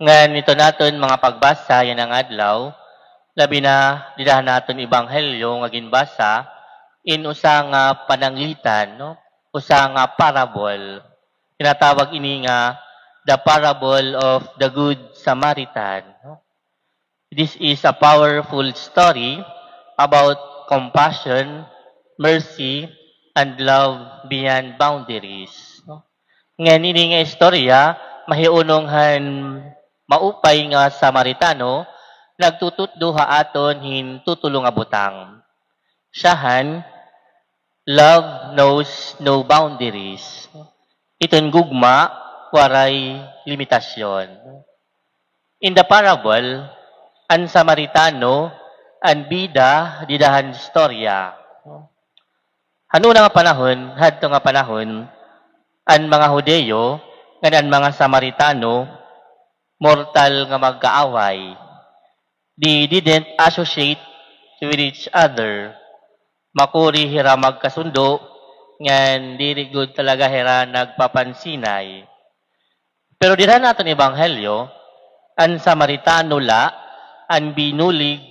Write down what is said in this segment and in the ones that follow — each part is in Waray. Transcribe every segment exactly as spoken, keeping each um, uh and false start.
Ngan iton aton mga pagbasa yana nga adlaw, labi na dida han aton ebanghelyo nga ginbasa, in usa nga pananglitan, no? Usa nga parable. Tinatawag ini nga the parable of the Good Samaritan, no? This is a powerful story about compassion, mercy, and love beyond boundaries, no? Ngan ini nga istorya, mahiunong han maupay nga Samaritano, nagtututdo ha aton hin tutulo nga butang. Siya han, love knows no boundaries. Iton gugma, waray limitasyon. In the parable, an Samaritano an bida dida han istorya. Han una nga panahon, hadto nga panahon, an mga Hudiyo ngan an mga Samaritano, mortal nga magkaaway. They didn't associate with each other. Makuri hira magkasundo, ngan diri gud talaga hira nagpapansinay. Pero dida han aton ebanghelyo, an Samaritano la an binulig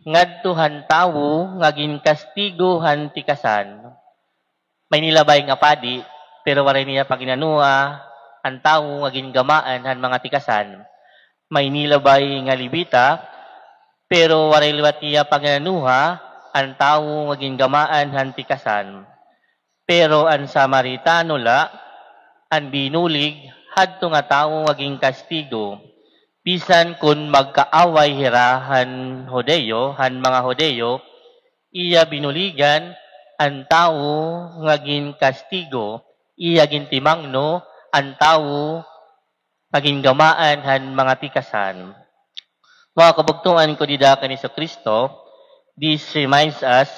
ngadto han tawo nga ginkastigo han tikasan. May nilabay nga padi, pero waray niya paginanuha an tawo nga gingamaan han mga tikasan. May nilabay nga Levita, pero waray liwat niya paginanuha an tawo nga gingamaan han tikasan. Pero an Samaritano la an binulig hadto nga tawo nga ginkastigo. Bisan kon magkaaway hira han Hudiyo, han mga Hudiyo, iya binuligan an tawo nga ginkastigo, iya gintimangno an tawo nga gingamaan han mga tikasan. Mga kabugtoan ko dida kan Jesucristo, this reminds us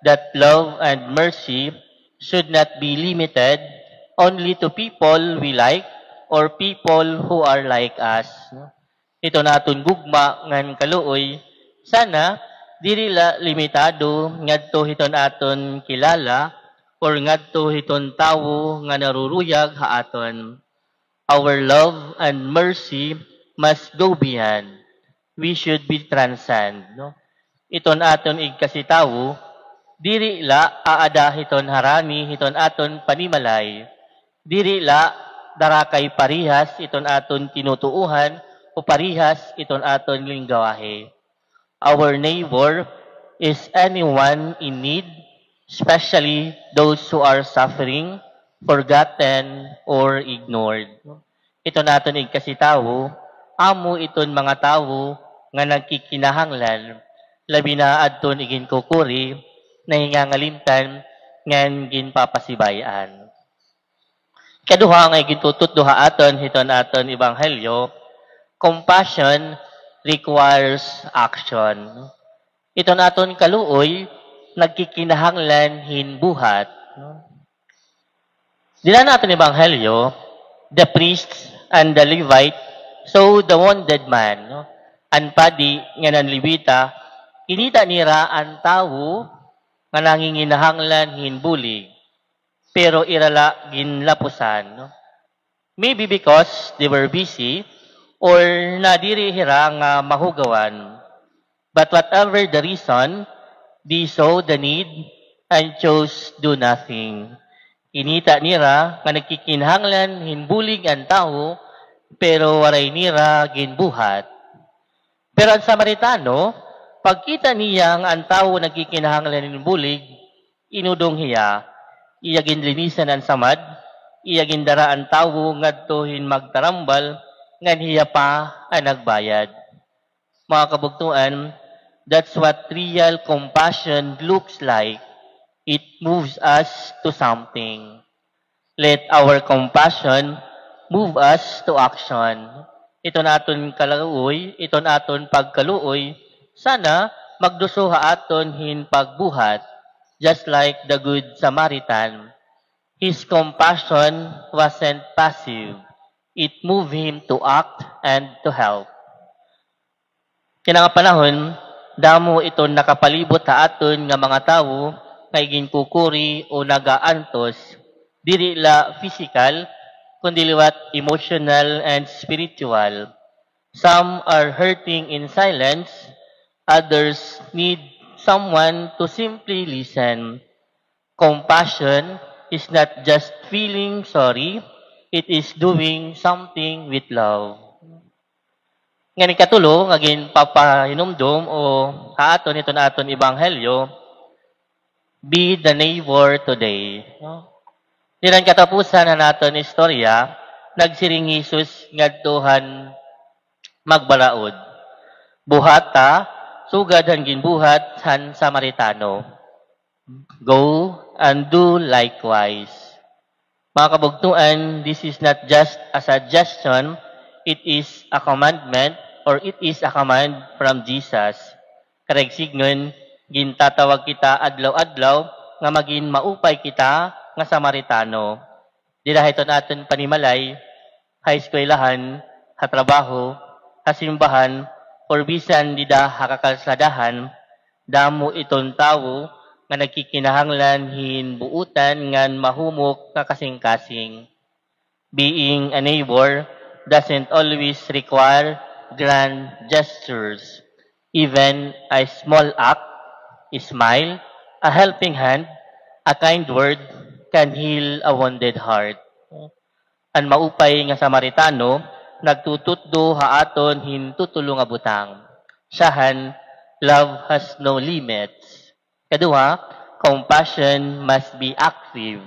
that love and mercy should not be limited only to people we like or people who are like us. Iton aton gugma ngan kaluoy, sana diri la limitado ngadto hiton aton kilala or ngadto hiton tawo nga naruruyag ha aton. Our love and mercy must go beyond. We should be transcend, no? Iton aton igkasitawo, diri la aada hiton harani hiton aton panimalay. Diri la dara kay parehas iton aton tinutuohan o parehas iton aton lengguwahe. Our neighbor is anyone in need, especially those who are suffering, forgotten, or ignored. Iton aton igkasitawo, amo iton mga tawo nga nagkikinahanglan, labi na adton iginkukuri, nahingangalimtan, ngan ginpapasibay-an. Ikaduha nga igintututdo ha aton hiton aton ebanghelyo, compassion requires action. Iton aton kaluoy nagkikinahanglan hin buhat. Dida han aton ebanghelyo, the priests and the Levite saw the wounded man, no? An padi ngan an Levita, kinita nira an tawo nga nanginginahanglan hin bulig, pero ira la ginlapusan, no? Maybe because they were busy or nadiri hira nga mahugawan. But whatever the reason, they saw the need and chose do nothing. Kinita nira nga nagkikinahanglan hin bulig an tawo, pero waray nira ginbuhat. Pero an Samaritano, pagkita niya nga an tawo nagkikinahanglan hin bulig, inudong hiya, iya ginlinisan an samad, iya gindara an tawo ngadto hin magtarambal, ngan hiya pa an nagbayad. Mga kabugtoan, that's what real compassion looks like. It moves us to something. Let our compassion move us to action. Iton aton kaluoy, iton aton pagkaluoy, sana magduso ha aton hin pagbuhat, just like the Good Samaritan. His compassion wasn't passive. It moved him to act and to help. Yana nga panahon, damo iton nakapalibot ha aton nga mga tawo nga iginkukuri o nagaantos, diri la pisikal, kundi liwat emotional and spiritual. Some are hurting in silence, others need someone to simply listen. Compassion is not just feeling sorry, it is doing something with love. Ngan ikatulo nga ginpapahinumdom o ha aton hiton aton ebanghelyo, be the neighbor today. No? Dida han katapusan han aton istorya, nagsiring Jesus ngadto han magbaraod, "Buhata sugad han ginbuhat han Samaritano. Go and do likewise." Mga kabugtoan, this is not just a suggestion, it is a commandment, or it is a command from Jesus. Karuyag sidngon, gintatawag kita adlaw-adlaw nga magin maupay kita nga Samaritano. Dida hiton aton panimalay, ha eskwelahan, ha trabaho, ha simbahan, or bisan dida ha kakalsadahan, damo iton tawo nga nagkikinahanglan hin buotan ngan mahumok nga kasingkasing. Being a neighbor doesn't always require grand gestures. Even a small act, a smile, a helping hand, a kind word can heal a wounded heart. An maupay nga Samaritano nagtututdo ha aton hin tutulo nga butang. Siyahan, love has no limits. Kaduha, compassion must be active.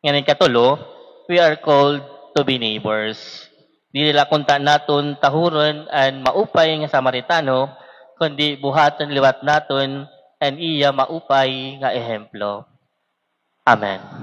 Ngan ikatulo, we are called to be neighbors. Dili la kunta naton tahuron an maupay nga Samaritano, kundi buhaton liwat naton an iya maupay nga ehemplo. Amen.